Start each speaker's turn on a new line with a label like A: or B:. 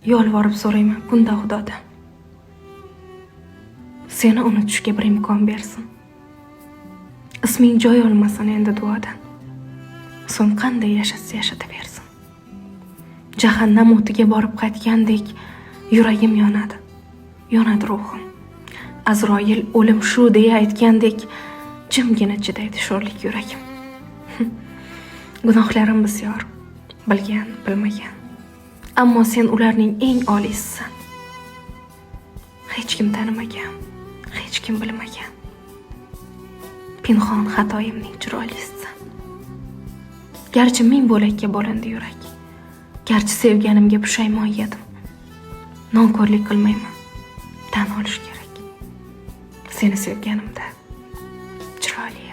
A: Yolvorib so'rayman kunda Xudodan. Seni unutishga bir imkon bersin. Isming joy olmasin endi duodan. So'ng qanday yashatsa yashataversin. Jahannam o'tiga borib qaytgandek yuragim yonadi. Yonadi ruhim. Azroil o'lim shu deya aytgandek jimgina chidaydi sho'rlik yuragim. Gunohlarim bisyor, bilgan, bilmagan. Ammo sen ularning eng oliysisan. Hech kim tanimagan, hech kim bilmagan. Pinhon xatoyimning chiroylisisan. Garchi ming bo'lakka bo'lindi yurak. Garchi sevganimga pushaymon yedim. Nonko'rlik qilmayman. Tan olish kerak. Seni sevganimda chiroyli.